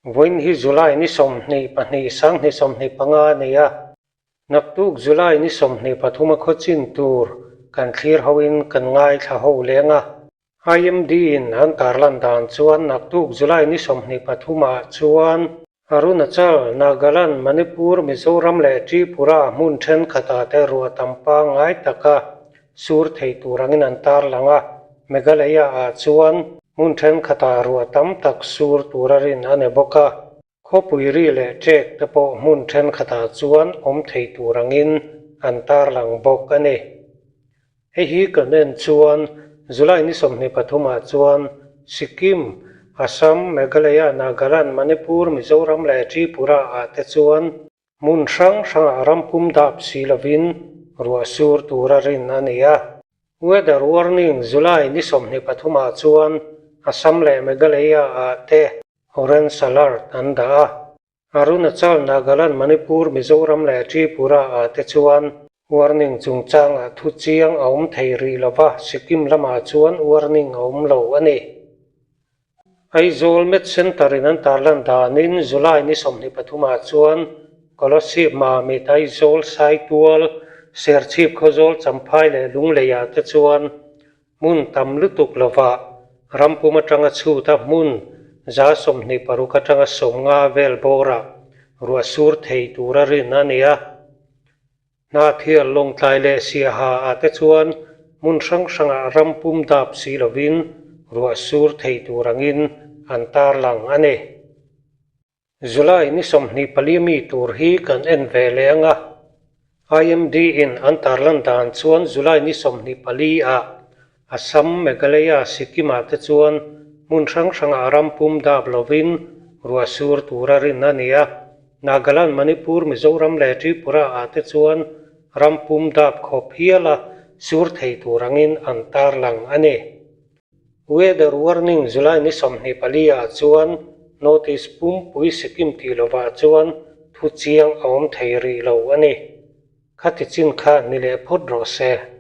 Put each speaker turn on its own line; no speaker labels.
Vawiin hi July ni 22 2025 a ni a, naktuk July ni 23 a khawchin tur kan thlir hoin kan ngaithla ho leng a. IMD in an tarlan dan chuan naktuk July ni 23 ah chuan Arunachal, Nagaland, Manipur, Mizoram leh Tripura hmun thenkhatah te ruah tam pangngai taka sur thei tur angin an tarlang a, Meghalaya ah chuan hmun thenkhatah ruah tam tak sur tura rin a ni bawk a, khawpui ri leh ṭek te pawh hmun thenkhatah chuan awm thei tur angin an tarlang bawk a ni. Hei hi kan en chuan July ni 23 ah chuan Sikkim, Assam, Meghalaya, Nagaland, Manipur, Mizoram leh Tripura ah te chuan hmun hrang hrangah ram pum dap si lovin ruah sur tura rin a ni a. Weather warning July ni 23 ah chuan Assam leh Meghalaya ah te Orange alert an dah a. Arunachal, Nagaland, Manipur, Mizoram leh Tripura ah te chuan warning chungchangah thu chiang a awm thei rih lo va, Sikkim lamah chuan warning a awm lo a ni. Aizawl Met Centre in an tarlan danin July ni 23 ah chuan Kolasib, Mamit, Aizawl, Saitual, Serchhip, Khawzawl, Champhai leh Lunglei ah te chuan Hmun tam lutuk lovah rampum atanga chhuta hmun 26 atanga 50 vel bawrah ruah sur thei tura rin a ni a. Hnahthial Lawngtlai leh Siaha ah te chuan hmun hrang hrangah rampum dap si lovin ruah sur thei tur angin an tarlang a ni. July ni 24 mi tur hi kan en ve leh ang a, IMD in an tarlan dan chuan July ni 24 ah Assam, Meghalaya, Sikkim ah te chuan hmun hrang hrangah ram pum dap lovin ruah sur tura rin a ni a, Nagaland, Manipur, Mizoram leh Tripura ah te chuan ram pum dap khawp hiala sur thei tur angin an tarlang a ni. Weather warning July ni 24 ah chuan notice pumpui Sikkim tih lovah chuan thu chiang a awm thei rih lo a ni. Khati chin kha ni leh phawt rawh se.